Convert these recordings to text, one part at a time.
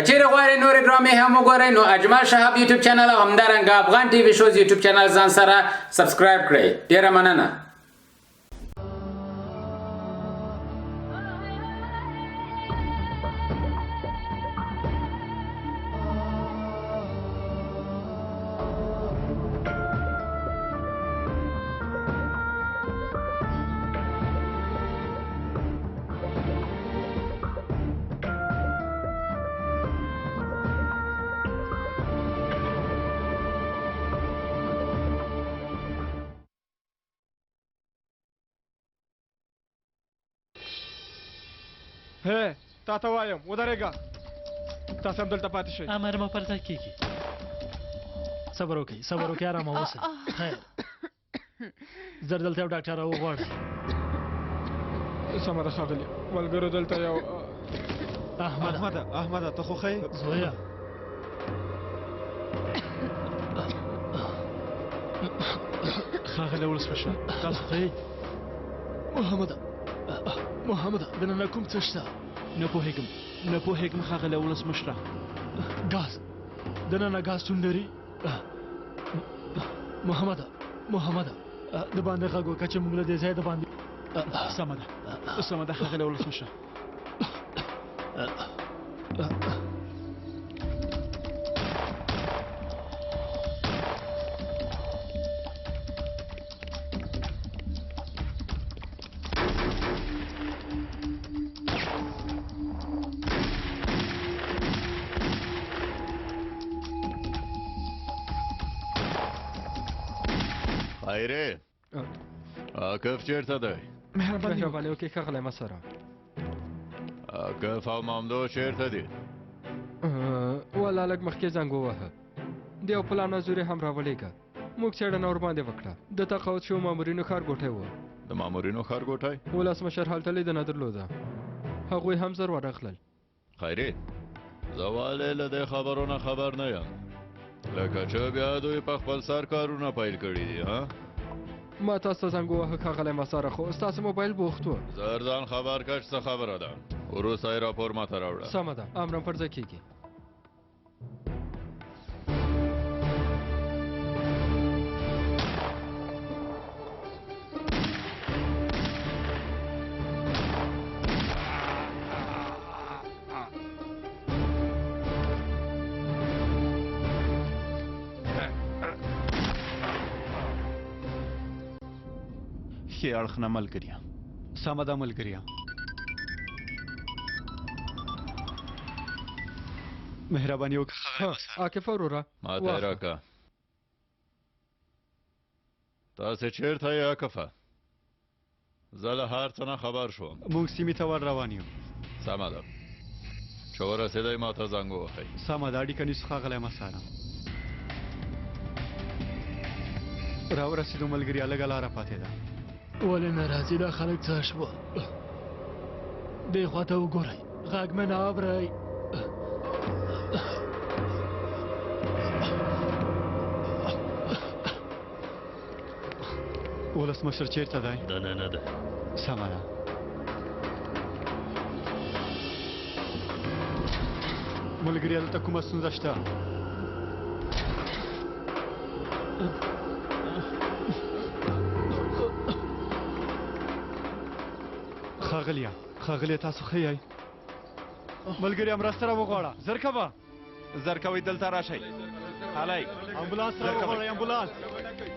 که چیرې غواړئ نورې ډرامې هم وګورئ نو اجمل شهاب یوټیوب چینل او همدارنګه افغان ټي وي شوز یوټیوب چینل ځان سره سبسکرایب کړئ. ډیره مننه. هی تا ته وایم ودرېږه، تاسو هم دلته پاتې شئ. امر مو پر ځای کېږي. صبر وکړئ، صبر وکړئ، ارامه اوسئ. خیر، زر دلته یو ډاکټر راوغواړئ. سمه ده ښاغلي ملګرو، دلته یو احمده. احمده، احمده، ته خو ښه یې؟ زویه، ښاغلی ولسمشره، تاسو ښه یې؟ محمده، محمده، دننه کوم څه شته؟ نه پوهېږم، نه پوهېږم ښاغلی ولسمشره. ګاز، دننه ګاز شتون لري. محمده، محمده، د باندې غږ وکړه چې موږ له دې ځایه د باندې. سمه ده، سمه ده ښاغلی ولسمشره. خیرې، عاکف چېرته دی؟ مهرباني وکړئ ښاغلی مسره. عاکف او ممدو چېرته دي؟ والا لږ مخکې زنګ ووهه، د یو پلان نظوري هم راولېږه. موږ څېړنه ورباندې وکړه. د تقاعد شوو مامورینو ښارګوټی و. د مامورینو ښارګوټی؟ ولسمشر هلته لیدنه درلوده، هغوی هم زر ورغلل. خیرې، زه ولې له دې خبرو نه خبر نه یم؟ لکه چې بیا دوی په خپل سر کارونه پیل کړي دي. ها، ما تاسو ته زنګ وواهه ښاغلی مساره، خو ستاسو موبایل بوخت و. زر ځان خبر کړه چې څه خبره ده، وروسته یې راپور ماته راوړه. سمه ده، امرم پر ځای کېږي. ښې اړخ نه ملګریا. سمه ده ملګریا. مهرباني وکړه. عاکفه وروره، ماته یې واخله. راکړه. تاسې چېرته یې عاکفه؟ زه له هر څه نه خبر شوم. موږ سیمې ته ور روان یو. سمه ده، چې ورسېدی ماته زنګ ووهئ. سمه ده، اړیکه نیسو ښاغلی مساره. راورسېدو ملګریا، لږه لاره پاتې ده. ولې نه راځي دا خلک؟ څه شوه؟ دې خوا ته وګورئ، غږ مې نه اورئ؟ ولسمشر چېرته دی؟ دننه ده. سمه ده. ملګریا، دلته کومه ستونزه شته؟ ښاغلیه، ښاغلیه، تاسو ښه یئ؟ ملګریا، مرسته راوغواړه، زر کوه. زر کوئ، دلته راشئ. هلئ، امبولانس راوغواړئ، امبولانس.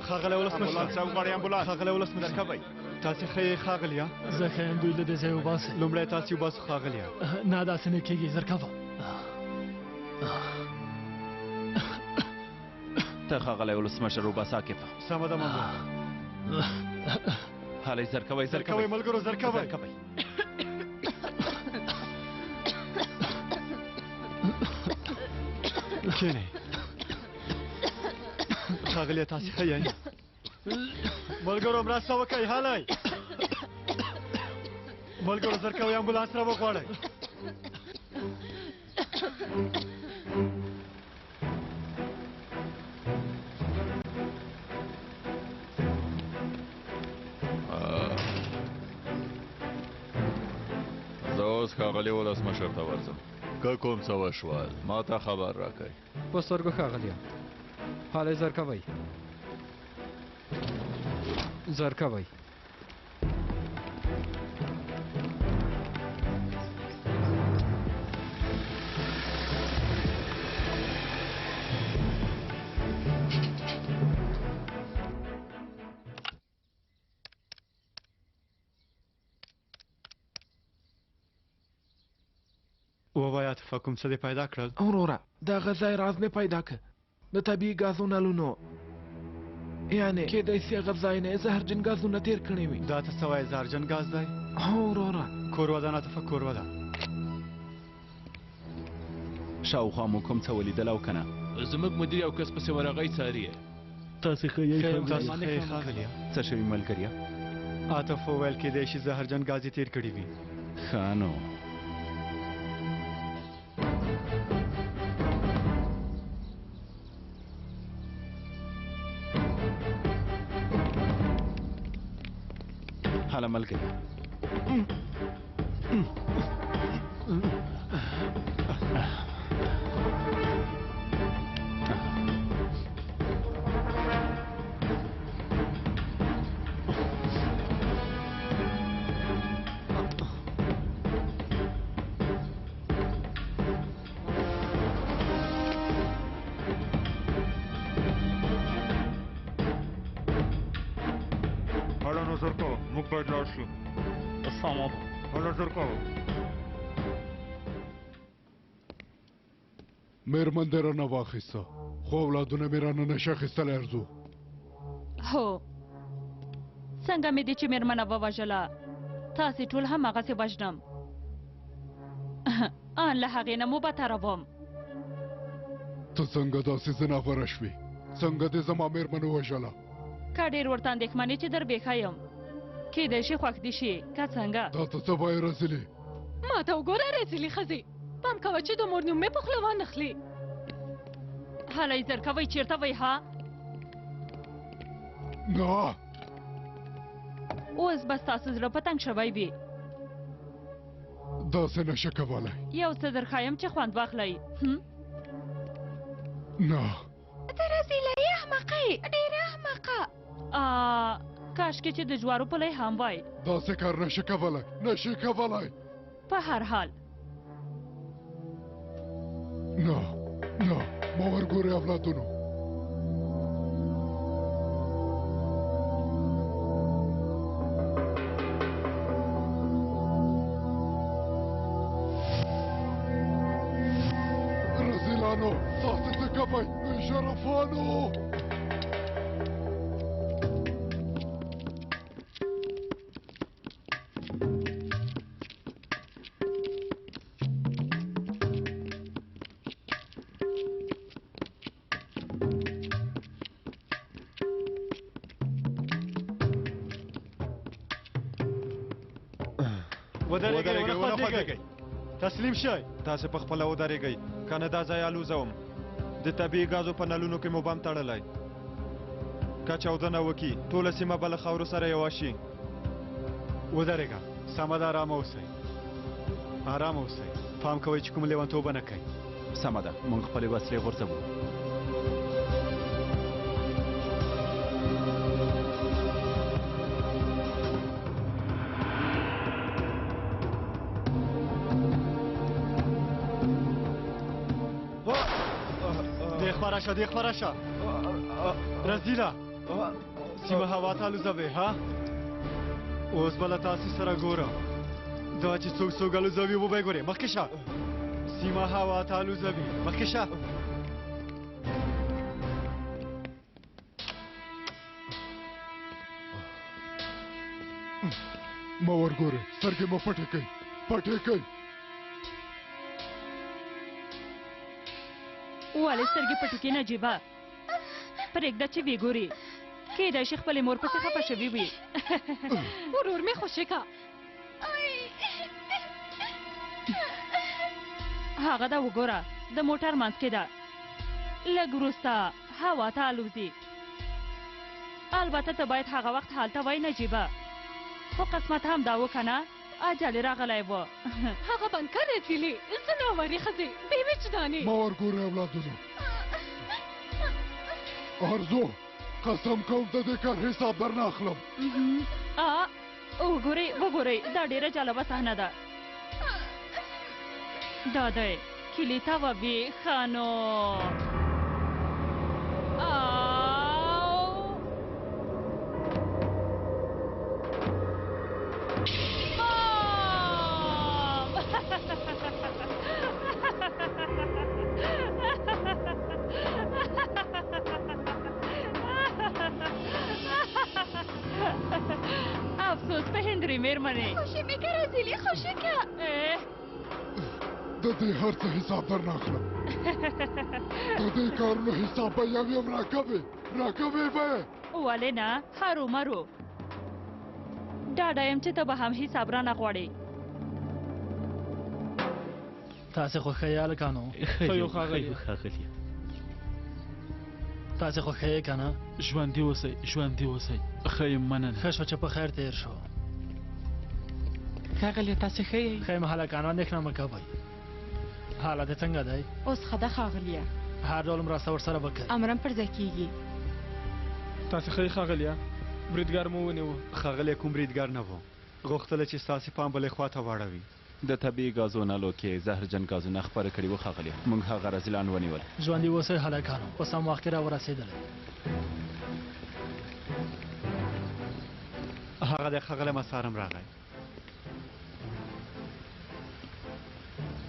ښاغلی ولسمشر، امبولانس راوغواړئ، امبولانس. ښاغلی ولسمشر، زر کوئ. تاسې ښه یئ ښاغلیه؟ زه ښه یم، دوی له دې ځایه وباسئ. لومړی تاسې وباسو ښاغلیه. نه، داسې نه کېږي، زر کوه. ته ښاغلی ولسمشر وباسه عاکفه. سمه ده مامور. هلئ، زر کوئ، زر کوئ ملګرو، زر کوئ. زر کوئ. کښېنئ. ښاغلیه، تاسې ښه یئ؟ ملګرو مرسته وکړئ، هلئ. ملګرو زر کوئ، امبولانس راوغواړئ. زه اوس ښاغلي ولسمشر ته ورځم. که کوم څه وشول ما ته خبر راکړئ. په سترګو ښاغلیه. هلئ زر کوئ، زر کوئ. ووایه عاطفه، کوم څه دې پیدا کړل؟ وروره د هغه ځای راز مې پیدا که، د طبیعي ګازو نلونو، یعنې کېدای سي هغه ځای نه یې زهرجن ګازونه تېر کړي وي. دا ته څه وایې، زهرجن ګاز دی؟ هو وروره. کور ودان عاطفه، کور ودان. شاوخوا مو کوم څه ولیدل او که نه؟ زموږ مدیر یو کس پسې ورغی څاري یې. تاسې ښه یئ ښاغلیه؟ څه شوي ملګریه؟ عاطف وویل کېدای شي زهرجن ګاز یې تېر کړي وي. ښه نو هله ملګری. هله نو زر کوه، موږ باید لاړ شو. سمه ده، هله زر کوه. مېرمن دې رانه واخیسته، خو اولادونه مې رانه نه شي اخیستلی. ارزو هو، څنګه مې دې چې مېرمنه ووژله، تاسې ټول هم هغسې وژنم. ان له هغې نه مو بتره وم. ته څنګه داسې ځناوره شوې؟ څنګه دې زما مېرمن ووژله؟ که ډېر ورته اندېښمن یې چې در بېښه یم، کېدای شي خوښ دې شي که څنګه؟ دا ته څه وایې رزلې؟ ما ته وګوره رزلې ښځې، پام کوه چې د مور نوم مې په خوله وانخلې. هلئ زر کوئ، چېرته وئ؟ ها نه، اوس به ستاسو زړه په تنګ شوی وي. داسې نه شي کولی. یو څه درښایم چې خوند واخلئ. نه، ته رزیله یې، احمقه یې، ډېره احمقه. کاشکې چې د جوارو پلی هم وای. داسې کار نه شي کولی، نه شي کولی. په هر حال نه نه، ما ورګورئ اولادونو. رزیلانو تاسې څه کوئ؟ بې شرفانو! ودرېږئ، ونه خوځېږئ، تسلیم شئ. تاسې په خپله ودرېږئ، که نه دا ځای الوزوم. د طبیعي ګازو په نلونو کې مو بم تړلی، که چاودنه وکړي ټوله سیمه به له خاورو سره یوه شي. ودرېږه، سمه ده، ارامه اوسئ، ارامه اوسئ. پام کوئ چې کوم لیونتوب نه کوئ. سمه ده، موږ خپلې وسلې غورځوو. دې خوا راشه، دې خوا راشه. رزیله، سیمه هوا ته الوزوې ها؟ اوس به له تاسې سره ګورم. دا چې څوک څوک الوزوي وبه یې ګورې. مخکې شه، سیمه هوا ته الوزوي، مخکې شه. مه ورګورئ، سترګې مو پټې کړئ، پټې کړئ. ولې سترګې پټې کړې نجیبه؟ پرېږده چې ویې ګوري، کېدای شي خپلې مور پسې خفه شوي وي. ورور مې خوشې که. هغه ده وګوره، د موټر منځ کې ده. لږ وروسته هوا ته الوزي. البته ته باید هغه وخت هلته وای نجیبه، خو قسمت هم دا و که نه. اجل راغلی و. هغه بنکه رزیلې ځناورې ښځې بې وجدانې. مه ورګورئ اولادونو. ارزو قسم کوم د دې کار حساب درنه اخلم. وګورئ وګورئ، دا ډېره جالبه صحنه ده. دا دی کلي ته ووي ښه نو افسوس په هندري مېرمنې. خوشې مې که رزیلې، خوشې که. د دې هر څه حساب درنه اخلم. د دې کارونو حساب به یو یو راکوې، راکوې به. ولې نه، هرو مرو. ډاډه یم چې ته به هم حساب رانه غواړې. تاسې خو ښه یې هلکانو. ښه یو ښاغلیه. تاسې خو ښه یې که نه؟ ژوندي اوسئ، ژوندي اوسئ. ښه یم، مننه. ښه شو چې په خیر تېر شو. ښاغلیه تاسې ښه یئ؟ ښه یم هلکانو، اندېښنه مه کوئ. حالت یې څنګه دی؟ اوس ښه ده ښاغلیه. هر ډول مرسته ورسره وکړئ. امرم پر ځای کېږي. تاسې ښه یئ ښاغلیه؟ بریدګر مو ونیو. ښاغلیه کوم بریدګر نه و، غوښتله چې ستاسې پام بلې خوا ته واړوي. د طبیعي ګازو نلو کې زهرجن ګازونه خپاره کړي وو ښاغلیه، موږ هغه رزیلان ونیول. ژوندي اوسئ هلکانو، په سم وخت کې راورسېدلی. هغه دی ښاغلی مسارم راغی.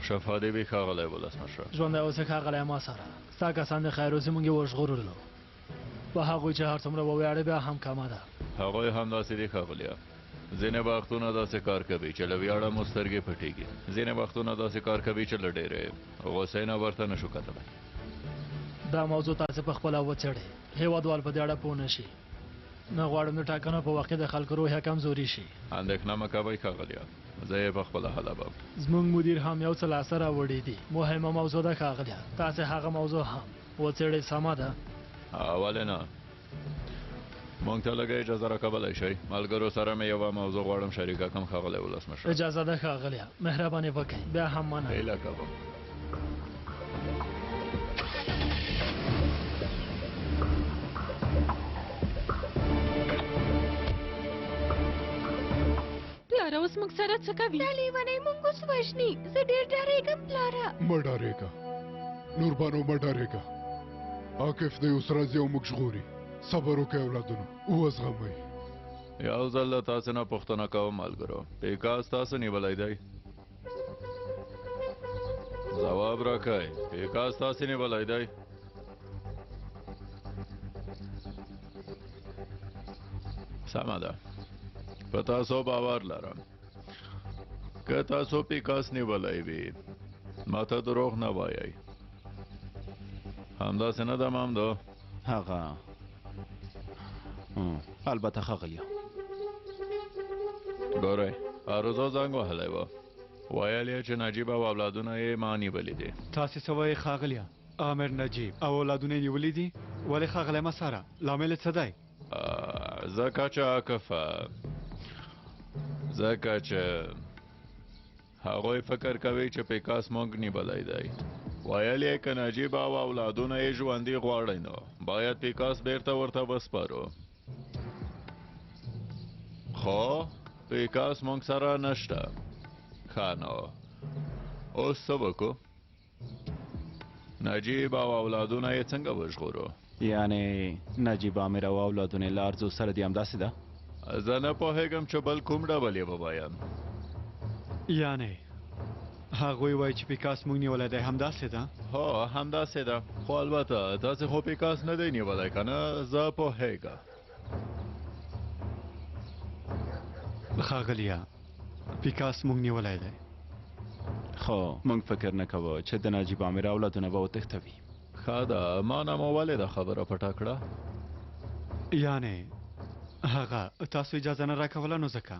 شفا دې وي ښاغلی ولسمشره. ژوندی اوسې ښاغلی مساره، ستا کسان د خیر اوسې، موږ یې وژغورلو. په هغوی چې هر څومره وویاړې بیا هم کمه ده. هغوی همداسې دي ښاغلیه. ځینې وختونه داسې کار کوي چې له ویاړه مو سترګې پټېږي، ځینې وختونه داسې کار کوي چې له ډېرې غوسې نه ورته نشو کتلی. دا موضوع تاسې په خپله وڅېړئ، هېوادوال په دې اړه پوه نه شي. نه غواړم د ټاکنو په وخت کې د خلکو روحیه کمزوري شي. اندېښنه مه کوئ ښاغلیه، زه یې په خپله حلوم. زموږ مدیر هم یو څه لاسته راوړي دي. مهمه موضوع ده ښاغلیه، تاسې هغه موضوع هم وڅېړئ، سمه ده؟ ولې نه، مونږ ته لږه اجازه راکولی شئ؟ ملګرو سره مې یوه موضوع غواړم شریکه کړم ښاغلی ولسمشر. اجازه ده ښاغلیه، مهرباني وکړئ. بیا هم مننه. هیله کوم. پلاره اوس موږ سره څه کوي؟ دا لیونی موږ اوس وژني، زه ډېر ډارېږم پلاره. مه ډارېږه نوربانو، مه ډارېږه. عاکف دی اوس راځي او موږ ژغوري. صبر وکړئ اولادونو، وزغمئ. یو ځل له تاسې نه پوښتنه کوم ملګرو، پیکاس تاسو نیولی دی؟ ځواب راکړئ، پیکاس تاسې نیولی دی؟ سمه ده، په تاسو باور لرم. که تاسو پیکاس نیولی وي ما ته دروغ نه وایئ. همداسې نه ده مامدو؟ هغه البته ښاغلیه. ګورئ، ارزو زنګ وهلی و، ویل یې چې نجیب او اولادونه یې ما نیولي دي. تاسې څه وایئ ښاغلیه؟ آمر نجیب او اولادونه یې نیولي دي؟ ولې ښاغلی مساره، لامل یې څه دی؟ ځکه چې عاکفه، ځکه چې هغوی فکر کوي چې پیکاس موږ نیولی دی. ویل یې که نجیب او اولادونه یې ژوندي غواړئ نو باید پیکاس بیرته ورته وسپارو. خو پیکاس موږ سره نشته. ښه نو اوس څه وکړو؟ نجیب او اولادونه یې څنګه وژغورو؟ یعنې نجیب امیر او اولادونه یې له ارزو سره دي، همداسې ده؟ زه نه پوهېږم چې بل کوم ډول یې ووایم. یعنې هغوی وایي چې پیکاس موږ نیولی دی، همداسې ده؟ هو همداسې ده، خو البته تاسې خو پیکاس نه دی نیولی که نه؟ زه پوهېږم. ښاغلیه، پیکاس موږ نیولی دی. خو موږ فکر نه کوو چې د نجیب امیر اولادونه به وتښتوي. ښه ده، ما نه مو ولې دا خبره پټه کړه؟ یعنې هغه تاسو اجازه نه راکوله نو ځکه.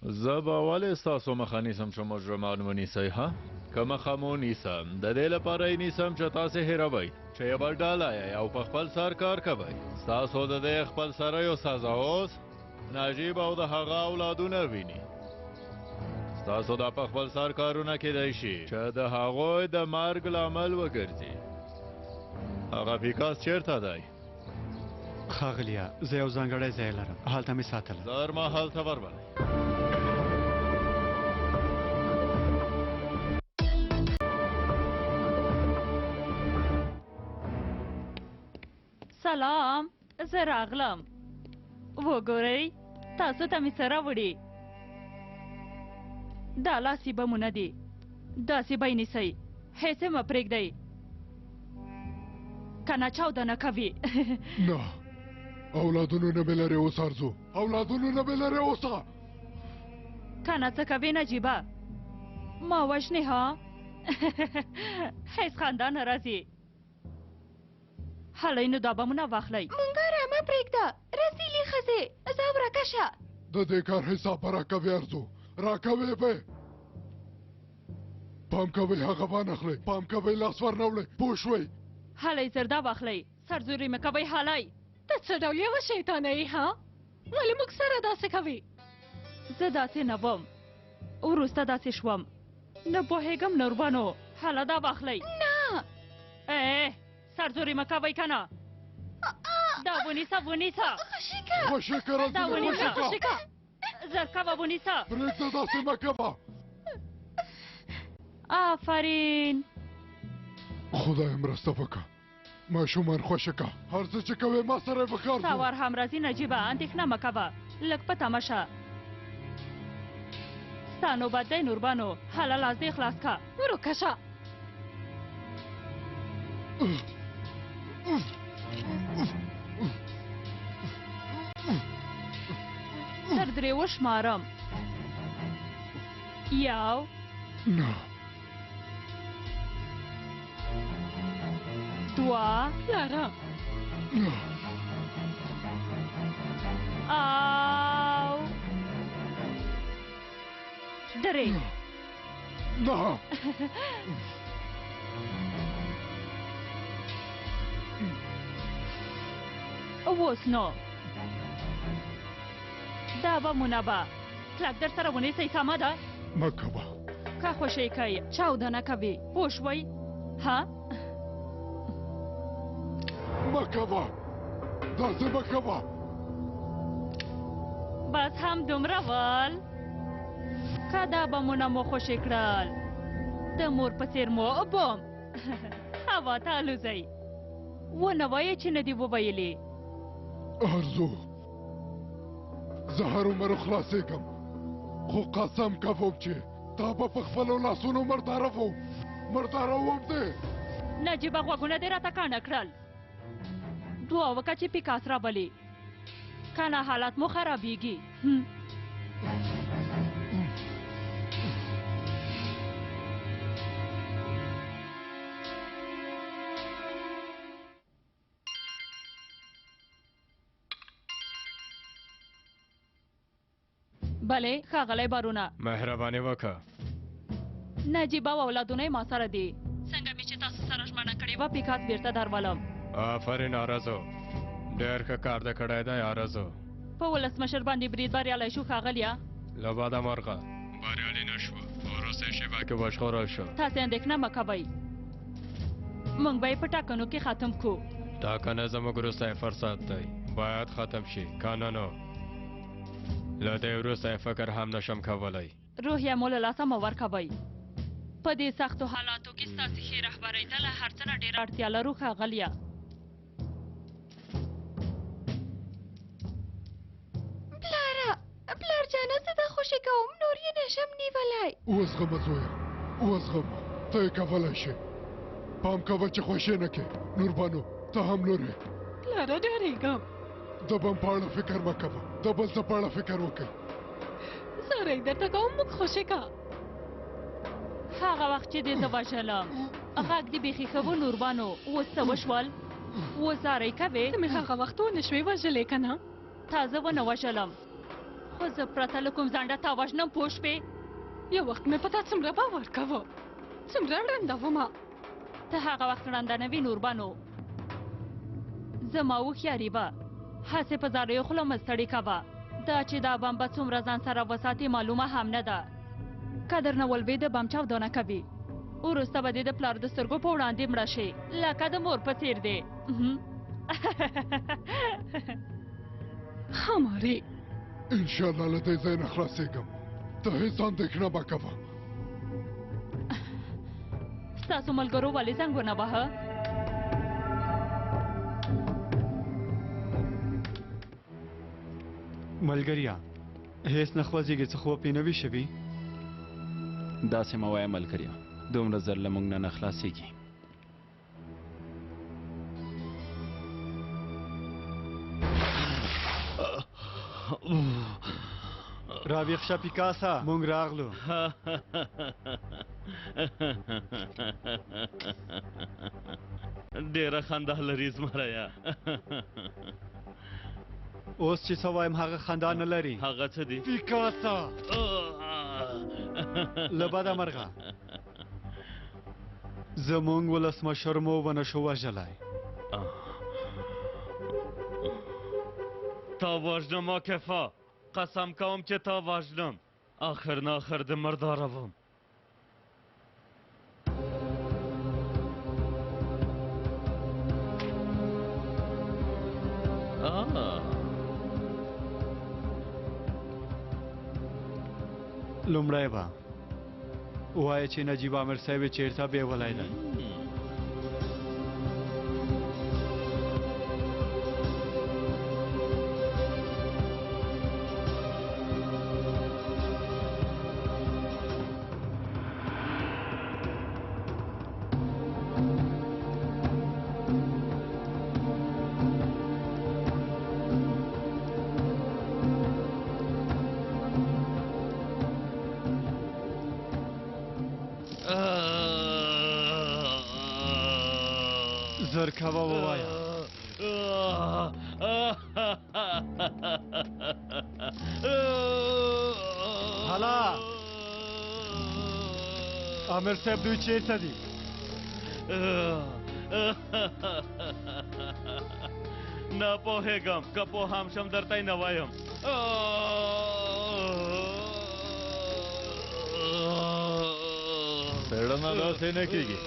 زه به ولې ستاسو مخه نیسم چې مجرمان ونیسئ؟ ها، که مخه مو نیسم د دې لپاره یې نیسم چې تاسې هېروئ چې یوه ډله یئ او په خپل سر کار کوئ. ستاسو د دې خپل سریو سزا اوس نجیب او د هغه اولادونه ویني. ستاسو دا په خپل سر کارونه کیدای شي چې د هغوی د مرګ لامل وګرځي. هغه پیکاس چیرته دی؟ ښاغلیه، زه یو ځانګړی ځای لرم، هلته مې ساتله. زر ما هلته ورولئ. سلام، زه راغلم. وګورئ، تاسو ته مې څه راوړي. دا لاسي بمونه دي، داسې به یې نیسئ، هېڅ یې مه پرېږدئ، که نه چاودنه کوي. نه، اولادونو نه مې لرې اوسه ارزو، اولادونو نه مې لرې اوسه. که نه څه کوې نجیبه؟ ما وژنې ها؟ هېڅ خندا نه راځي. هلئ نو دا بمونه واخلئ. مونږ رامه پرېږده رسیلي ښځې، ځه ورکه شه. د دې کار حساب به راکوې ارزو، راکوې به. پام کوئ هغه وانخلئ، پام کوئ لاس ورنه وړئ، پوه شوئ؟ هلئ زر دا واخلئ، سرزوري مه کوئ. هلئ. ته څه ډول یوه شیطانه یې ها؟ ولې موږ سره داسې کوې؟ زه داسې نه وم، وروسته داسې شوم، نه پوهېږم نوربانو. هله دا واخلئ. نه. ای سرزوري مه کوئ که نه. دا ونیسه، ونیسه. خوشې که. خوشې که دا رزیله، ونیسه. خوشې که. زر کوه ونیسه. پرېږده داسې مه کوه. آفرین. خدای مرسته وکړه، ماشومان خوشې که، هر څه چې کوې ما سره یې وکړه. ستا وار هم راځي نجیبه، اندېښنه مه کوه، لږ په تمه شه. ستا نوبت دی نوربانو، هله لاس دې خلاص که. ورکه شه. تر درې وشمارم. یو، نه، دوه، پلاره، نه، او درې. نه. اوس نو دا بمونه به کلک در سره ونیسئ، سمه ده؟ مه کوه. که خوشې کوئ چاودنه کوي، پوه شوئ؟ ها؟ مه کوه، داسې مه کوه. بس هم دومره ول. که دا بمونه مو خوشې کړل، د مور په څېر مو بم هوا ته الوزئ. ونه وایې چې نه دي وویلي. ارزو، زه هرومرو خلاصېږم، خو قسم کوم چې تا به په خپلو لاسونو مرداروم، مرداروم دې. نجیبه غوږونه دې راته کاڼه کړل. دعا وکړه چې پیکاس راولي، که نه حالت مو خرابېږي. بله ښاغلی بارونه، مهرباني وکړه. نجیبه او اولادونه یې ما سره دي. څنګه مې چې تاسو سره ژمنه کړې وه، پیکاس بیرته درولم. آفرین آرزو، ډېر ښه کار دې کړی دی آرزو. په ولسمشر باندې برید بریالی شو ښاغلیه؟ له بده مرغه بریالي نه شو، وروستۍ شېبه کې وژغورل شو. تاسې اندېښنه مه کوئ، موږ به یې په ټاکنو کې ختم کړو. ټاکنه زموږ وروستی فرصت دی، باید ختم شي، که نه نو له دې وروسته یې فکر هم نشم کولی. روحیه مو له لاسه مه ورکوئ. په دې سختو حالاتو کې ستاسې ښې رهبرۍ ته له هر څه نه ډېره اړتیا لرو ښاغلیه. پلاره، پلار جانه، زه دا خوشې کوم، نور یې نشم نیولی. وزغمه زویه، وزغمه، ته یې کولی شې. پام کوه چې خوشې نه کړې. نوربانو، ته هم لور یې. پلاره ډارېږم. د بم په اړه فکر مه کوه، د بل څه په اړه فکر وکړئ. زارۍ درته کوم، موږ خوشې که. هغه وخت چې دې زه وژلم، غږ دې بیخي ښه و نوربانو. اوس څه وشول؟ اوس زارۍ کوې؟ ته مې هغه وخت ونه شوې وژلې که نه؟ تا زه ونه وژلم، خو زه پرته له کوم ځنډه تا وژنم، پوه شوې؟ یو وخت مې په تا څومره باور کاوه، څومره ړنده ومه. ته هغه وخت ړنده نه وې نوربانو، زما هوښیاري وه، هسې په زاریو خوله مه ستړې کوه. دا چې دا بم به څومره ځان سره وساتي معلومه هم نه ده. که درنه ولوېده بم چاودنه کوي. وروسته به دې د پلار د سترګو په وړاندې مړه شي، لکه د مور په څېر دی. ښامارې. انشاءالله له دې ځای نه خلاصېږم، ته هېڅ اندېښنه مه کوه. ستاسو ملګرو ولې زنګ ونه واهه؟ ملګریا، هېڅ نه خوځېږي، څه خو پرې نه وي شوي. داسې مه وایه ملګریا، دومره زر له موږ نه نه خلاصېږي. راویښ شه پیکاسا، موږ راغلو. ډېره خندا لري زمریه. اوس چې څه وایم هغه خندا نه لري. هغه څه دي؟ پیکاسا، له بده مرغه زموږ ولسمشر مو ونه شو وژلی. تا وژنم عاکفه، قسم کوم چې تا وژنم. اخر نه اخر د مرداروم. لومړی به وایه چې نجیب امر صاحب یې چېرته بیولی دی. زر کوه ووایه. هلا امیر صاحب دوی چیرته دي؟ نه پوهېږم، که پوه هم شم درته یې نه وایم. څېړنه داسې نه کېږي.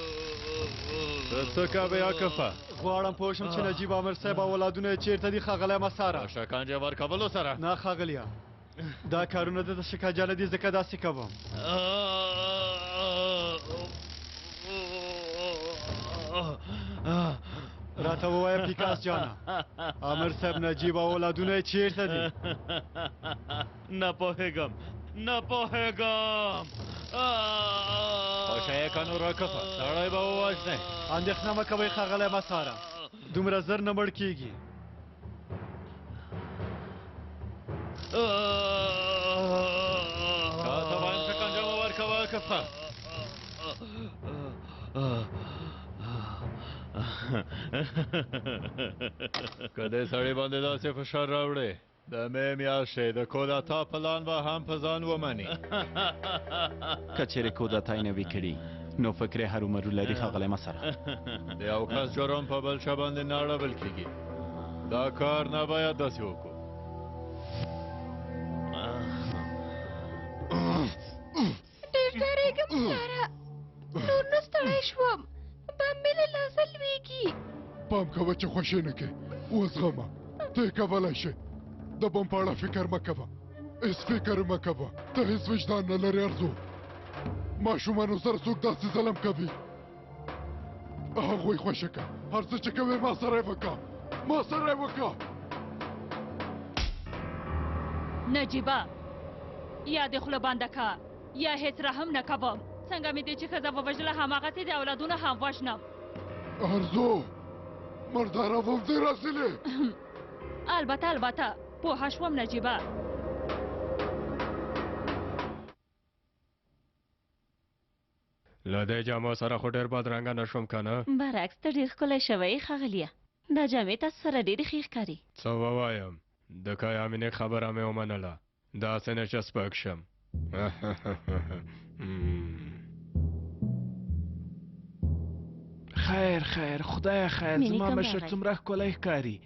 ته څه کوې عاکفه؟ غواړم پوه شم چې نجیب امر صاحب او اولادونه یې چېرته دي ښاغلی مساره. شکنجه ورکولو سره؟ نه ښاغلیه، دا کارونه د شکنجه نه دي، ځکه داسې کوم. راته ووایه پیکاس جانه، امر صاحب نجیب او اولادونه یې چېرته دي؟ نه پوهېږم، نه پوهېږم. خوښه یې که نو راکفه، سړی به ووژنې. اندېښنه مه کوئ ښاغلی مساره، دومره زر نه مړ کېږي. تاته وایم شکنجه مه ورکوه عاکفه. که دې سړي باندې داسې فشار راوړې، د مې میاشتې د کودتا پلان به هم په ځان ومني. که چېرې کودتا یې نه وي کړي، نو فکر یې هرومرو لري ښاغلی مسره. د یو کس جرم په بل چا باندې نه اړول کېږي. دا کار نه باید داسې وکړو. ډېر ډارېږم پلاره، نور نو ستړی شوم، بم مې له لاسه لوېږي. پام کوه چې خوشې نه کړې، وزغمه، ته یې کولی شې. د بم په اړه فکر مه کوه، هېڅ فکر مه کوه، ته هېڅ وجدان نه لرې ارزو. ماشومانو سره څوک داسې ظلم کوي؟ هغوی خوشې کړه، هر څه چې کوې ما سره یې وکړه، ما سره یې وکړه. نجیبه، یا دې خوله بنده که یا هېڅ رحم نه کوم. څنګه مې دې چې ښځه ووژله هماغسې د اولادونه هم وژنم. ارزو، مرداروم دې راسلې. البته البته، پوهه شوم نجیبه. له دې جامو سره خو ډېر بدرنګه نه شوم که نه؟ برعکس ته ډېر ښکلی شوی یې ښاغلیه، دا جامې تاسو سره ډېرې ښې ښکاري. څه ووایم، د کیامینې خبره مې ومنله، داسې نه چې سپک شم. خیر خیر، خدایه خیر، زما مشر څومره ښکلی ښکاري.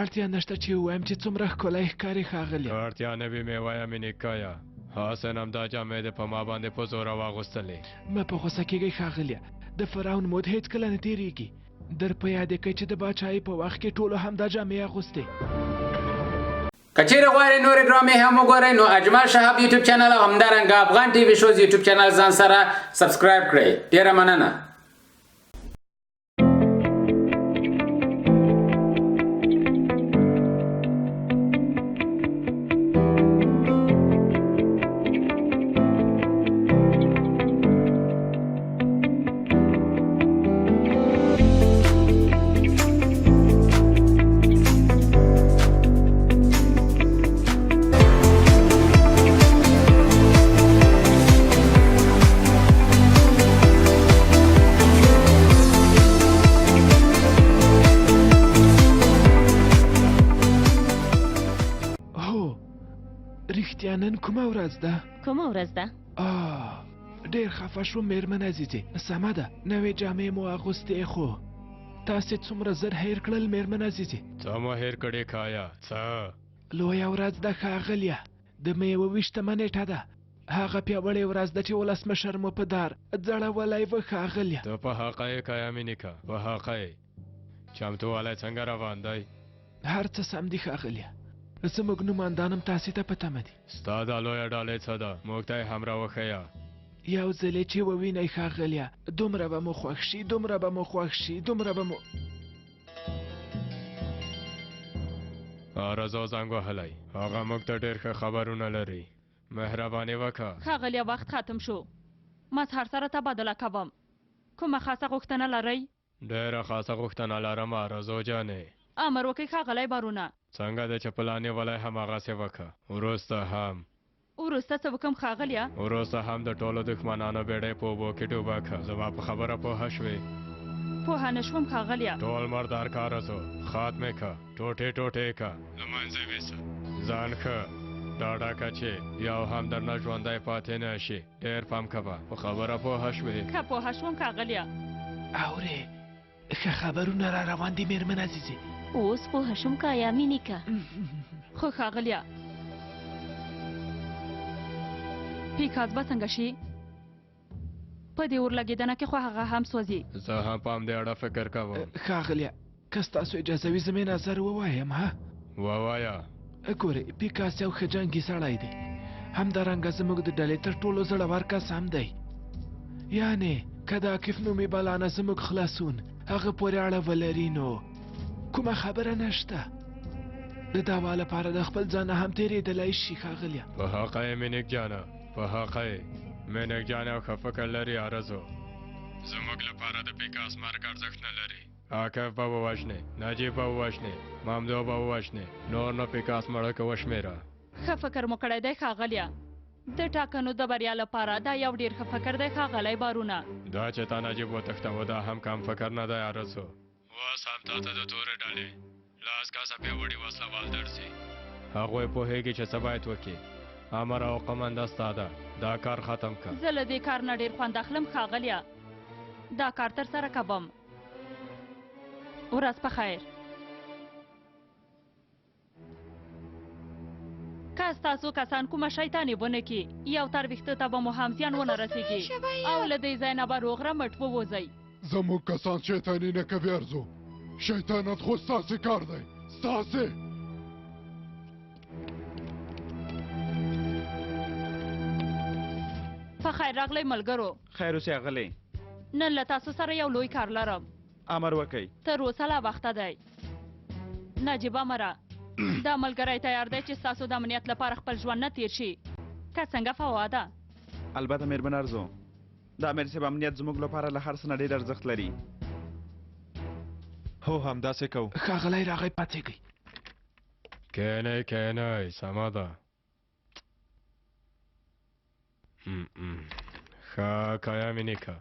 اړتیا نشته چې ووایم چې څومره ښکلی ښکاري ښاغلیه. که اړتیا نه وي مې وایه مینیکایه، هسې همدا جامې دې په ما باندې په زوره واغوستلې. مه په غوسه کېږئ ښاغلیه، د فرعون مود هېڅکله نه تېرېږي. در په یاد یې کړئ چې د باچایۍ په وخت کې ټولو همدا جامې اغوستې. که چیرې غواړئ نورې ډرامې هم وګورئ نو اجمل شهاب یوټیوب چینل او همدارنګه افغان ټي وي شوز یوټیوب چینل ځان سره سبسکرایب کړئ. ډیره مننه. هو رښتیا نن کومه ورځ ده؟ کومه ورځ ده؟ آه ډېر خفه شوم مېرمن عزیزې. سمه ده، نوې جامې مو اغوستې، خو تاسې څومره زر هېر کړل مېرمن عزیزې. څه مو هېر کړي کایا؟ څه؟ لویه ورځ ده ښاغلیه، د مې 21مه نېټه ده. هغه پیاوړې ورځ ده چې ولسمشر مو په دار ځړولی و ښاغلیه. ته په حقه یې کایا مې نیکه، په حقه یې. چمتووالی څنګه روان دی؟ هر څه سم دي ښاغلیه، زموږ نوماندان هم تاسې ته په تمه دي. ستا دا لویه ډالۍ څه ده؟ موږ ته یې هم راوښیه. یو ځل یې چې ووینئ ښاغلیه، دومره به مو خوښ شي، دومره به مو خوښ شي، دومره به مو. آرزو زنګ وهلی، هغه موږ ته ډېر ښه خبرونه لري. مهرباني وکړه. ښاغلیه وخت ختم شو، مظهر سره تبادله کوم. کومه خاصه غوښتنه لرئ؟ ډېره خاصه غوښتنه لرم آرزو جانې. امر وکړئ ښاغلی بارونه. څنګه دې چې پلان نیولی هماغسې وکړه. وروسته هم. وروسته څه وکړم ښاغلیه؟ وروسته هم د ټولو دښمنانو بېړۍ په اوبو کې ډوبه کړه. زما په خبره پوهه شوې؟ پوهه نه شوم ښاغلیه. ټول مردار که آرزو، ختم یې کړه، ټوټې ټوټې یې کړه، له منځه یې ویسه. ځان ښه ډاډه کړه چې یو هم درنه ژوندی پاتې نه شي. ډېر پام کوه، په خبره پوهه شوې؟ ښه پوهه شوم ښاغلیه. اورې، ښه خبرونه را روان دي مېرمن عزیزې. اوس پوهه شوم کایا مې نیکه. خو ښاغلیه، پیکاز به څنګه شي؟ په دې اورلګېدنه کې خو هغه هم سوځي. زه هم په همدې اړه فکر کوم. ښاغلیه، که ستاسو اجازه وي زه مې نظر ووایم. ها؟ ووایه. ګورئ، پیکاس یو ښه جنګي سړی دی، همدارنګه زموږ د ډلې تر ټولو زړور کس هم دی. یعنې که د عاکف نومي بلا نه زموږ خلاصون هغه پورې اړه ولري نو کومه خبره نشته. د دعوا لپاره د خپل ځان نه هم تېرېدلی شي ښاغلیه. په حقه یې مینیک جانه، په حقه یې. مینیک جان یو ښه فکر لري آرزو. زموږ لپاره د پیکاس مرګ ارزښت نه لري. عاکف به ووژنې، نجیب به ووژنې، ممدو به ووژنې، نور نو پیکاس مړه که وشمېره. ښه فکر مو کړی دی ښاغلیه. د ټاکنو د بریا لپاره دا یو ډېر ښه فکر دی ښاغلی بارونه. دا چې تا نجیب وتښتوه دا هم کم فکر نه دی آرزو. اوس هم تا ته د تورې ډلې لاس کسه پیاوړي وسله وال درځي. هغوی پوهېږي چې څه باید وکړي. امر او قومنده ستا ده، دا کار ختم کړه. زه له دې کار نه ډېر خوند اخلم ښاغلیه. دا کار ترسره کوم. ورځ په خیر. که ستاسو کسان کومه شیطاني ونه کړي، یو تر ویښته ته به مو هم زیان ونه رسېږي او له دې ځای نه به روغ رمټ ووځئ. زموږ کسان شیطاني نه کوي ارزو. شیطانت خو ستاسې کار دی، ستاسې. په خیر راغلی ملګرو. خیر اوسې اغلې. نن له تاسو سره یو لوی کار لرم. امر وکړئ. تر اوسه لا وخته دی. نجیب امره، دا ملګری تیار دی چې ستاسو د امنیت لپاره خپل ژوند نه تیر شي، که څنګه فواده؟ البته مېرمن ارزو، د امیر صاحب امنیت زموږ لپاره له هر څه نه ډېر ارزښت لري. هو همداسې کوو. ښاغلی راغی، پاڅېږئ. کښېنئ کښېنئ، سمه ده. ښه کایا مې نیکه،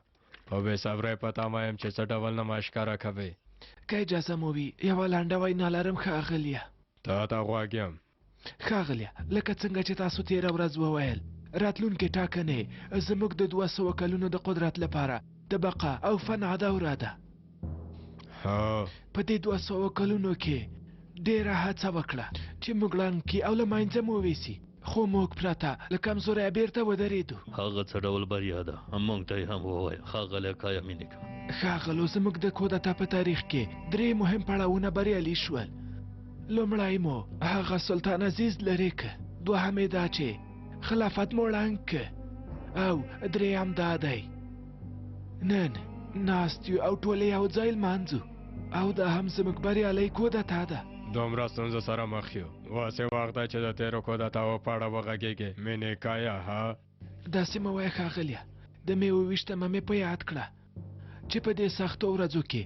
په بې صبرۍ په تمه یم چې څه ډول نمایش ښکاره کوې. که اجازه مو وي یوه لنډه وینا لرم ښاغلیه. تا ته غوږ یم. ښاغلیه، لکه څنګه چې تاسو تېره ورځ وویل، راتلونکې ټاکنې زموږ د 200 کلونو د قدرت لپاره د بقا او فنا دوره ده. په دې 200 کلونو کې ډېره هڅه وکړه چې موږ ړنګ کړي او له منځه مو ویسي. خو موږ پرته له کمزورۍ بیرته ودرېدو. هغه څه ډول بریا ده؟ موږ ته یې هم ووایه ښاغلی کایامینیکا. ښاغلو، زموږ د کودتا په تاریخ کې درې مهم پړاوونه بریالي شول. لومړی مو هغه سلطان عزیز لرې که، دوهم یې دا چې خلافت مو ړنګ که، او درېیم دا دی نن ناست یو او ټول یو ځای لمانځو، او دا هم زموږ بریالۍ کودتا ده. دومره ستونزو سره مخ یو، اوس یې وخت دی چې د تېرو کودتاوو په اړه وغږېږې. مینیکایا ها؟ داسې مه وایه ښاغلیه، د مې 27مه مې په یاد کړه چې په دې سختو ورځو کې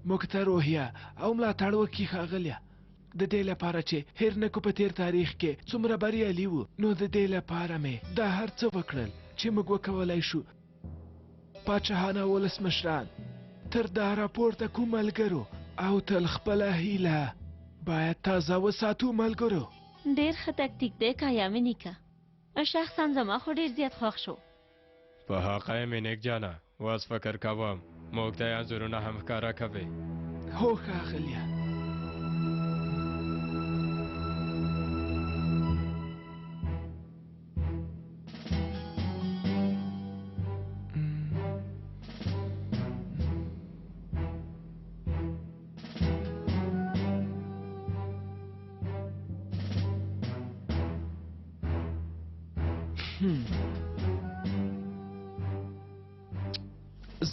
موږ ته روحیه او ملاتړ وکړي. ښاغلیه، د دې لپاره چې هېر نه کړو په تېر تاریخ کې څومره بریالي وو، نو د دې لپاره مې دا هر څه وکړل چې موږ وکولای شو پاچاهان او ولسمشران تر دا راپورته کو ملګرو، او تل خپله هیله باید تازه وساتو ملګرو. ډېر ښه تکتیک دی کایامینیکا، شخصا زما خو ډېر زیات خوښ شو. په حقه یې مینیک جانه، اوس فکر کوم موږ ته یې انځورونه هم ښکاره کوي. هو ښاغلیه.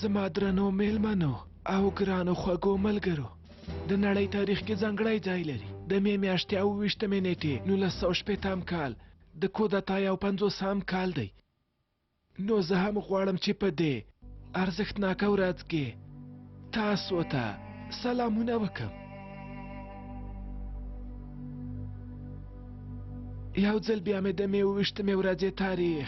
زما درنو میلمنو او ګرانو خوږو ملګرو، د نړۍ تاریخ کې ځانګړی ځای لري. د مې میاشتې 27مې نېټې 1960 کال د کودتا 51 کال دی. نو زه هم غواړم چې په دې ارزښتناکه ورځ کې تاسو ته سلامونه وکم. یو ځل بیا مې د مې 27مې ورځې تاریخ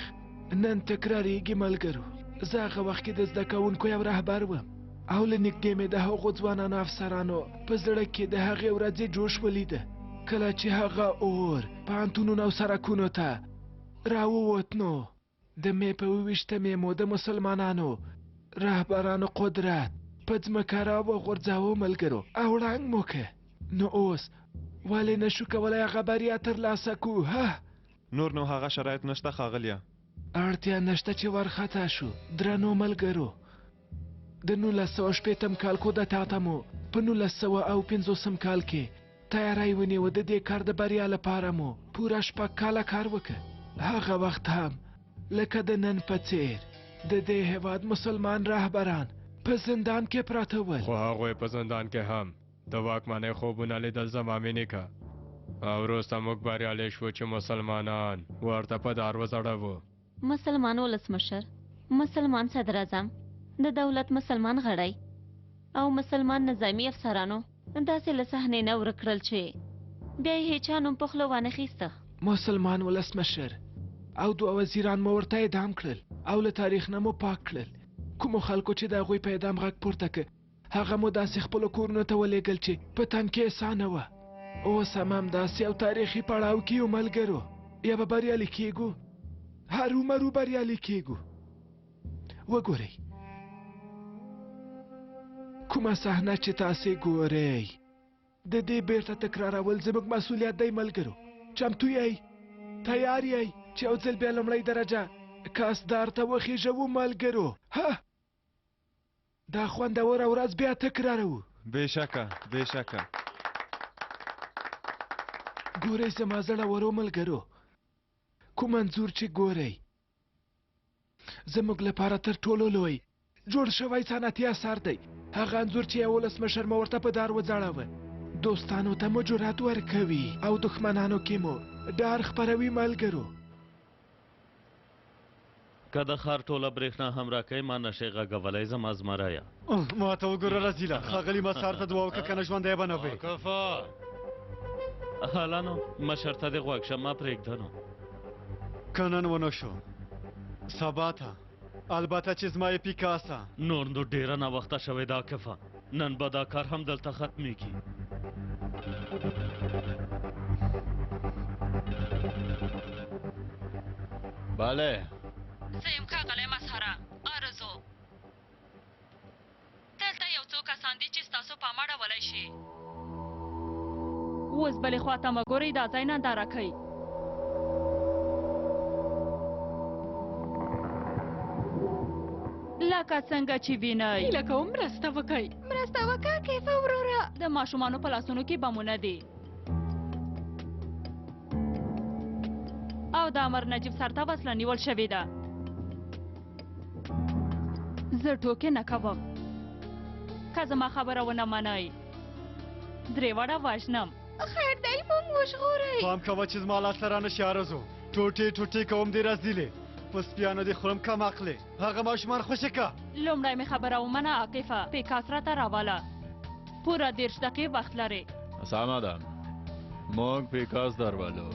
نن تکراریږي ملګرو. زه هغه وخت کې د زده کوونکو یو رهبر وم او له نږدې مې د هغو ځوانانو افسرانو په زړه کې د هغې ورځې جوش ولیده کله چې هغه اور پوهنتونونو او سړکونو ته راووت. نو د مې په 27مې مو د مسلمانانو رهبرانو قدرت په ځمکه راوغورځاوه ملګرو او ړنګ مو که. نو اوس ولې نشو کولی هغه بریا ترلاسه کو؟ ها نور نو هغه شرایط نشته ښاغلیه. اړتیا نشته چې وارخطا شو درنو ملګرو. د 1960 کال کودتا ته مو په 1950 کال کې تیاری ونیوه. د دې کار د بریا لپاره مو پوره 6 کاله کار وکړ. هغه وخت هم لکه د نن په څیر د دې هیواد مسلمان رهبران په زندان کې پراته ول. خو هغوی په زندان کې هم د واکمنۍ خوبونه لیدل زما مینیکه، او وروسته موږ بریالي شوو چې مسلمانان ورته په دار وځړوو. مسلمان ولسمشر، مسلمان صدراعظم، د دولت مسلمان غړی او مسلمان نظامي افسرانو داسې له صحنې نه ورک کړل چې بیا یې هیچا نوم په خوله وانه خیسته. مسلمان ولسمشر او دوه وزیران مو ورته اعدام کړل او له تاریخ نه مو پاک کړل. کومو خلکو چې د هغوی په اعدام غږ پورته که هغه مو داسې خپلو کورونو ته ولېږل چې په تن کې یې ساه نه وه. اوس هم همداسې یو تاریخي پړاو کې یو ملګرو، یا به بریالي کیږو هرومرو بریالي کیږو. وګورئ کومه صحنه چې تاسې ګورئ، د دې بیرته تکرارول زموږ مسؤلیت دی ملګرو. چمتو یئ، تیار یئ چې یو ځل بیا لومړۍ درجه کاسدار ته وخیژوو ملګرو. ها دا خوندوره ورځ بیا تکراروو. بېشکه بېشکه. ګورئ زما زړورو ملګرو، کوم انځور چې ګورئ زموږ لپاره تر ټولو لوی جوړ شوی صنعتي اثر دی. هغه انځور چې یو ولسمشر مو ورته په دار وځړاوه، دوستانو ته مو جرأت ورکوي او دښمنانو کې مو ډار خپروي ملګرو. که د ښار ټوله برېښنا هم راکوې ما نشې غږولی زما زمریه. ما ته وګوره رزیله، ښاغلي مسار ته دعا وکړه که نه ژوندی به نه وې. عاکفه هله نو مشر ته دې غوږ شه، ما پرېږده نو. که نن ونه شو سبا ته البته چې زما یې پیکاسه. نور نو ډېره ناوخته شوې ده عاکفه، نن به دا کار هم دلته ختمېږي. بله زه یم ښاغلی مسخره آرزو. دلته یو څو کسان دي چې ستاسو پام اړولی شي. اوس بلې خوا ته مه ګورئ، دا ځای ننداره کوئ. لکه څنګه چې وینئ. هیله کوم مرسته وکړئ. مرسته وکړه عاکفه وروره. د ماشومانو په لاسونو کې بمونه دي او د امر نجیب سر ته وسله نیول شوې ده. زه ټوکې نه کوم. که زما خبره ونه منئ درې واړه وژنم. خیر دی، موږ وژغورئ. پام کوه چې زما لاس ته رانه شي آرزو. ټوټې ټوټې کوم دې رزیلې، په سپیانو دې خورم کم عقلې. هغه ماشومان خوشې که. لومړی مې خبره ومنه عاکفه، پیکاس راته راوله. پوره 30 دقیقې وخت لرې. سمه ده، موږ پیکاس درولو.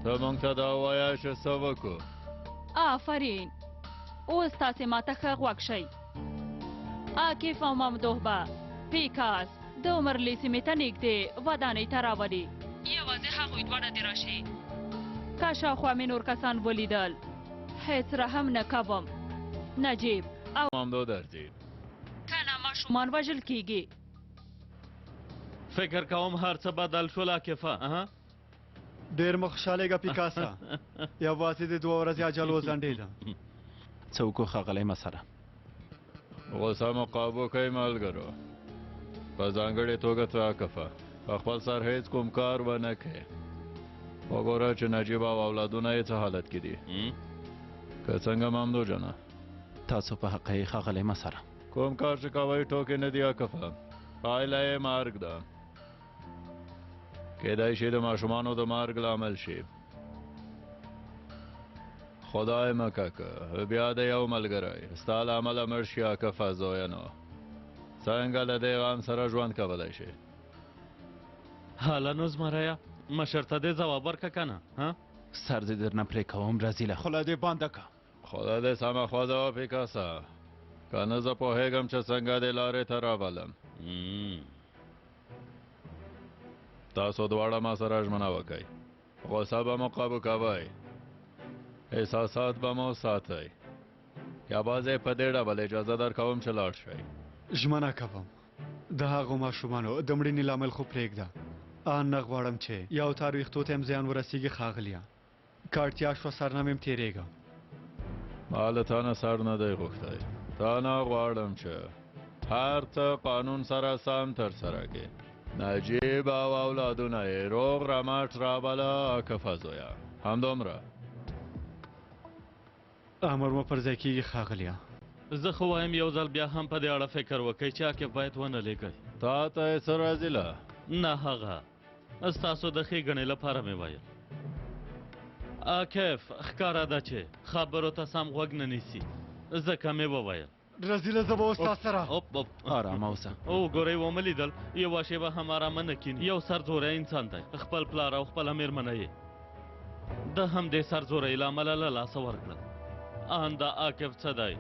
ته موږ ته دا ووایه چې څه وکړو. آفرین، اوس تاسې ماته ښه غوږ شئ. عاکف او ممدوح به پیکاس د عمرلي سیمې ته نږدې ودانۍ ته راولي. یوازې هغوی دواړه دې راشي. که شاوخوا مې نور کسان ولیدل هیڅ رحم نه کوم. نجیب او ممدوح درځي، که نه ماشومان وژل کیږي. فکر کوم هر څه بدل شول عاکفه. ډېر مه خوشحالېږه پیکاسه، یوازې د 2 ورځې اجل وځنډېده. څه وکړو ښاغلی مسره؟ غوسه مو قابو کړئ ملګرو، په ځانګړې توګه ته عاکفه، په خپل سر هیڅ کوم کار ونه کړې. وګوره چې نجیب او اولادونه یې څه حالت کې دي. که څنګه ممدوح جانه؟ تاسو په حقه یې ښاغلی مسره. کوم کار چې کوئ ټوکې نه دي عاکفه، پایله یې مرګ ده. کیدای شي د ماشومانو د مرګ لامل شي. خدای مه که بیا د یو ملګری ستا له امله مړ شي عاکفه زویه، نو څنګه له دې غم سره ژوند کولی شي؟ هله نو زمریه، مشر ته دې ځواب ورکړه که نه؟ سر دې درنه پرې کوم رزیله. خوله دې بنده که. خوله دې سمه خوځوه پیکاسه، که نه زه پوهېږم چې څنګه دې لارې ته راولم. تاسو دواړه ما سره ژمنه وکئ، غوسه به مو قابو کوئ، احساسات به مو ساتئ. یوازې په دې ډول اجازه درکوم چې لاړ شئ. ژمنه کوم، د هغو ماشومانو د مړینې لامل خو پرېږده، آن نه غواړم چې یو تار ویښتو ته هم زیان ورسیږي ښاغلیه. که اړتیا شوه سر نه مې هم تېرېږم. ما له تا نه سر نه دی غوښتی، تا نه غواړم چې هر څه قانون سره سم ترسره کړې. نجیب او اولادونه یې روغ رمټ راوله عاکفه زویه، همدومره. امر مو پر ځای کېږي ښاغلیه. زه خو وایم یو ځل بیا هم په دې اړه فکر وکړئ چې عاکف باید ونه لېږئ. تا ته یې څه رزیله؟ نه، هغه ستاسو د ښېګڼې لپاره مې ویل. عاکف ښکاره ده چې خبرو ته سم غوږ نه نیسي، ځکه مې وویل. رزیله زه به اوس تا سره. آرامه اوسه. وګورئ ومه لیدل، یوه شېبه هم آرامه نه کښېني. یو سرزوری انسان دی، خپل پلار او خپله مېرمنه یې د همدې سرزورۍ له امله له لاسه ورکړل. آن دا عاکف څه دی،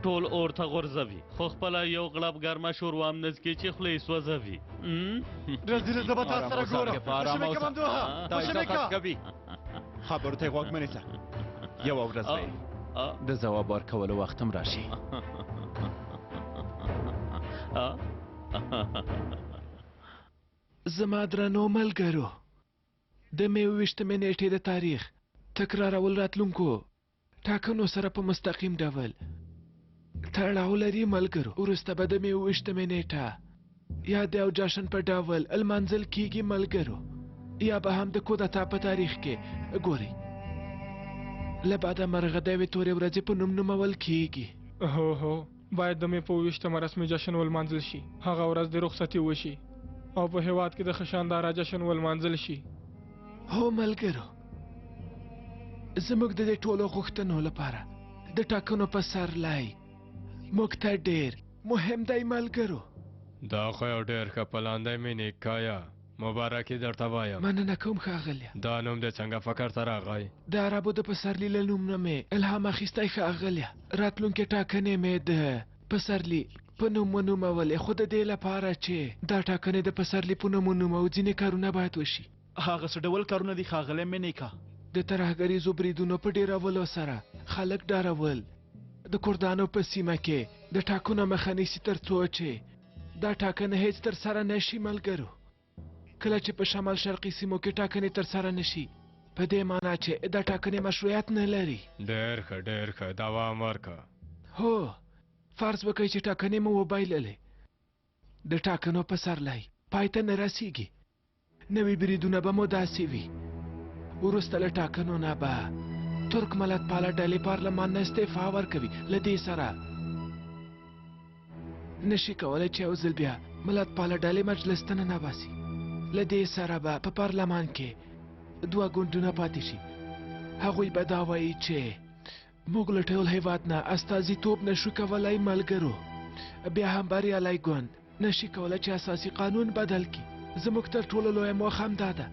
ټول اور ته غورځوي، خو خپله یو غړپ ګرمه شوروا هم نه څکي چې خوله یې سوځوي. رزیله زه به تا سره ګورم. آرامه اوسه. دا احساسات کوي. خبرو ته یې غوږ مه نیسه، یوه ورځ به یې د ځواب ورکولو وخت هم راشي. زما درنو ملګرو، د مې 27مې نېټې د تاریخ تکرارول راتلونکو ټاکنو سره په مستقیم ډول تړاو لري ملګرو. وروسته به د مې 27مې نېټه یا د یو جشن په ډول لمانځل کیږي ملګرو، یا به هم د کودتا په تاریخ کې ګورئ له بده مرغه د یوې تورې ورځې په نوم نومول کیږي. هو هو، باید د مې په 27مه رسمي جشن ولمانځل شي. هغه ورځ د رخصتي وشي او په هېواد کې د ښه شانداره جشن ولمانځل شي. هو ملګرو، زموږ د دې ټولو غوښتنو لپاره د ټاکنو په سرلی موږ ته ډېر مهم دی ملګرو. دا خو یو ډېر ښه پلان دی مینیکایا، مبارکي درته وایم. مننه کوم ښاغلیه. دا نوم دې څنګه فکر ته راغی؟ د عربو د پسرلي له نوم نه مې الهام اخیستی ښاغلیه. راتلونکې ټاکنې مې د پسرلي په نوم ونومولې، خو د دې لپاره چې دا ټاکنې د پسرلي په نوم ونوموو ځینې کارونه باید وشي. هغه څه ډول کارونه دي ښاغلی مینیکا؟ د ترهګریزو بریدونو په ډېرولو سره خلک ډارول، د کردانو په سیمه کې د ټاکنو مخه نیسي تر څو چې دا ټاکنې هیڅ ترسره نه شي ملګرو. کله چې په شمال شرقي سیمو کې ټاکنې ترسره نه شي، په دې معنا چې دا ټاکنې مشروعیت نه لري. ډېر ښه، ډېر ښه، دوام ورکړه. هو، فرض وکړئ چې ټاکنې مو وبایللې، د ټاکنو پسرلی پای ته نه رسیږي، نوي بریدونه به مو داسې وي. وروسته له ټاکنو نه به ترک ملتپاله ډلې پارلمان نه استعفا ورکوي. له دې سره نشي کولی چې یو ځل بیا ملتپاله ډلې مجلس ته ننباسي. له دې سره به په پارلمان کې دوه ګوندونه پاتې شي. هغوی به دا وایي چې موږ له ټول هیواد نه استازیتوب نشو کولی ملګرو، بیا هم بریالی ګوند نشي کولی چې اساسي قانون بدل کړي. زموږ تر ټولو لویه موخه همدا ده.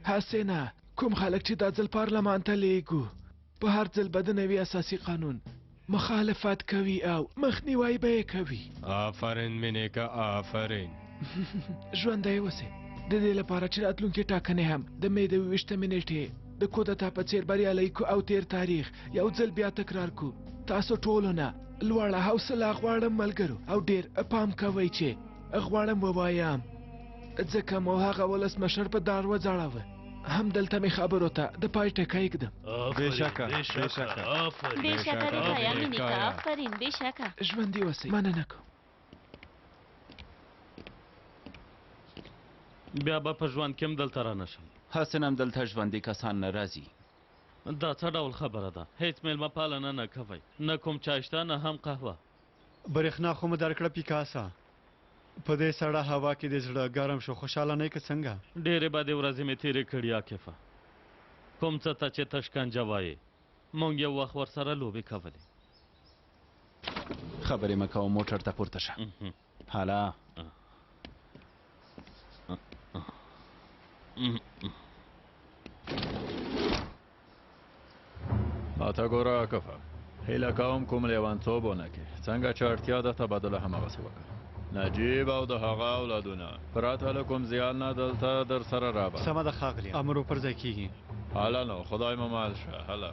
هسې نه کوم خلک چې دا ځل پارلمان ته لیږو په هر ځل به د نوي اساسي قانون مخالفت کوي او مخنیوی به یې کوي. آفرین مینیکه، آفرین. ژوندی اوسې. د دې لپاره چې راتلونکې ټاکنې هم د مې د 21مې نیټې د کودتا په څیر بریالی کو او تیر تاریخ یو ځل بیا تکرار کو، تاسو ټولو نه لوړه حوصله غواړم ملګرو، او ډیر پام کوئ چې غواړم ووایم ځکه مو هغه ولسمشر په دار وځړاوه. همدلته مې خبرو ته د پای ټکی ږدم. بېشکه، بېشکه، بېشکه ریکایا مینیکا، آفرین، بېشکه. ژوندي اوسئ، مننه کوم. بیا به په ژوند کې هم دلته رانه شم. هسې نه هم دلته ژوندي کسان نه راځي. دا څه ډول خبره ده؟ هیڅ میلمه پالنه نه کوئ، نه کوم چای شته نه هم قهوه. برېښنا خو مو درکړه پیکاسا، په دې سړه هوا کې دې زړه ګرم شو، خوشحاله نه یې که څنګه؟ ډېرې بدې ورځې مې تېرې کړي عاکفه. کوم څه ته چې ته شکنجه وایې، موږ یو وخت ورسره لوبې کولې. خبرې مه کوه، موټر ته پورته شه. هلا ماته ګوره عاکفه، هیله کوم کوم لیونتوب ونه کړې. څنګه چې اړتیا ده تبادله هماغسې وکړه. نجیب او د هغه اولادونه پرته له کوم زیان نه دلته در سره رابه. سمه ده ښاغلی، امر پر ځای کیږي. هله نو خدای مو مل شه. هله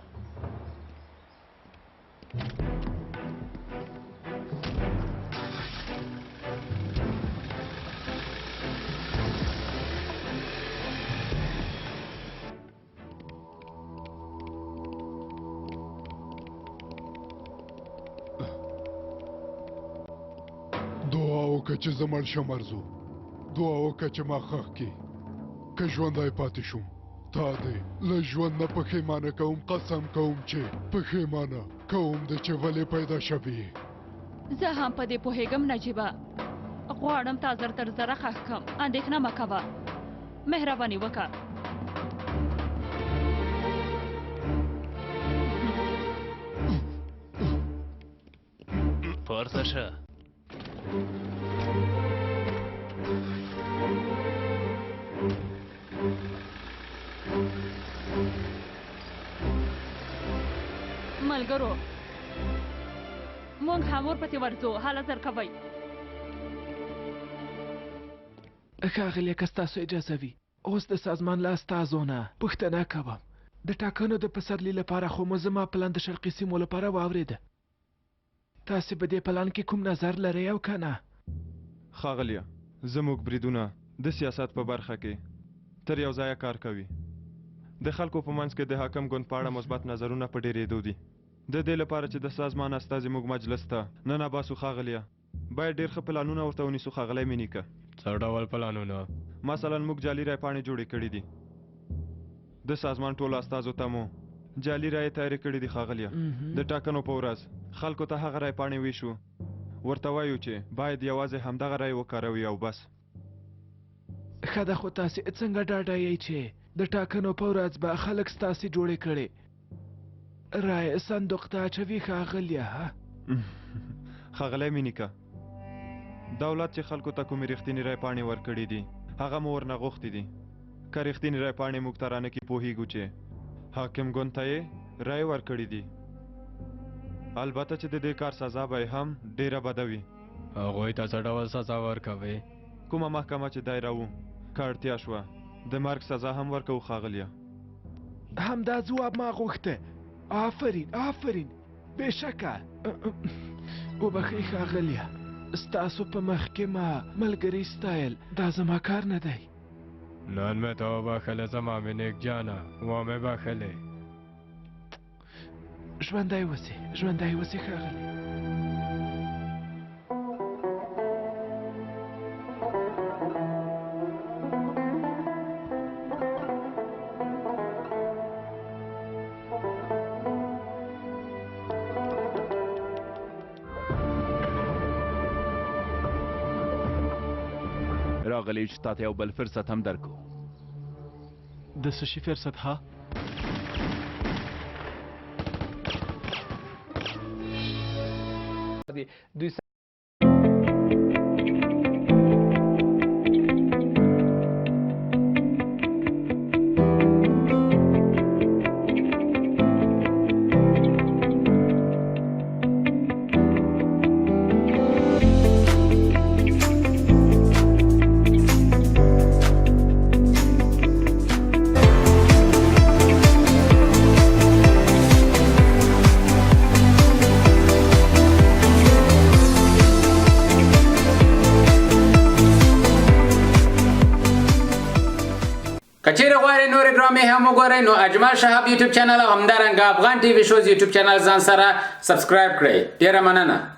دعا وکړه چې زه مړ شم ارزو، دعا وکړه چې ما ښخ کړي. که ژوندی پاتې شوم تا دې له ژوند نه پښیمانه کوم، قسم کوم چې پښیمانه کوم دې چې ولې پیدا شوې یې. زه هم په دې پوهېږم نجیبه، غواړم تا زر تر زره ښخ کړم. اندېښنه مه کوه، مهرباني وکړه. پورته شه. ملګرو مونږ هم ورپسې ورځو، هله زر کوئ. ښاغلیه که ستاسو اجازه وي اوس د سازمان له استازو نه پوښتنه کوم. د ټاکنو د پسرلي لپاره خو مو زما پلان د شرقي سیمو لپاره واورېده. تاسې په دې پلان کې کوم نظر لرئ او که نه؟ ښاغلیه، زموږ بریدونه د سیاست په برخه کې تر یو ځایه کار کوي. د خلکو په منځ کې د حاکم ګوند په اړه مثبت نظرونه په ډېرېدو دي. د دې لپاره چې د سازمان استازي موږ مجلس ته ننباسو ښاغلیه، باید ډېر ښه پلانونه ورته ونیسو. ښاغلی مینیکه. څه ډول پلانونه؟ مثلا موږ جعلي رای پاڼې جوړې کړې دي. د سازمان ټولو استازو ته مو جعلي رایې تیارې کړې دي ښاغلیه. د ټاکنو په ورځ خلکو ته هغه رای پاڼې ویشو، ورته وایو چې باید یوازې همدغه رای وکاروي او بس. ښه ده، خو تاسې څنګه ډاډه یئ چې د ټاکنو په ورځ به خلک ستاسې جوړې کړې رایې صندوق ته اچوي ښاغلیه؟ ښاغلی مینیکه، دولت چې خلکو ته کومې رښتینې رای پاڼې ورکړې دي هغه مو ورنه غوښتې دي. که رښتینې رای پاڼې موږ ته رانه کړي پوهېږو چې حاکم ګوند ته یې رایې ورکړې دي. البته چې د دې کار سزا به یې هم ډېره بده وي. هغوی ته څه ډول سزا ورکوي؟ کومه محکمه چې دایروو، که اړتیا شوه د مرګ سزا هم ورکوو ښاغلیه. همدا ځواب ما غوښته. آفرین، آفرین، بېشکه. وبخښئ ښاغلیه، ستاسو په مخ کې ما ملګری ستایل دا زما کار نه دی. نن مې ته وبخښلې زما مینیک جانه، ومې بخښلې. ژوندی اوسې، ژوندی اوسې ښاغلی. راغلي یو چې تا ته یو بل فرصت هم درکړو. د څه شي فرصت ها؟ دوی که چیرې غواړئ نورې ډرامې هم وګورئ نو اجمل شهاب یوټیوب چینل او همدارنګه افغان ټي وي شوز یوټیوب چینل ځان سره سبسکرایب کړئ. ډیره مننه.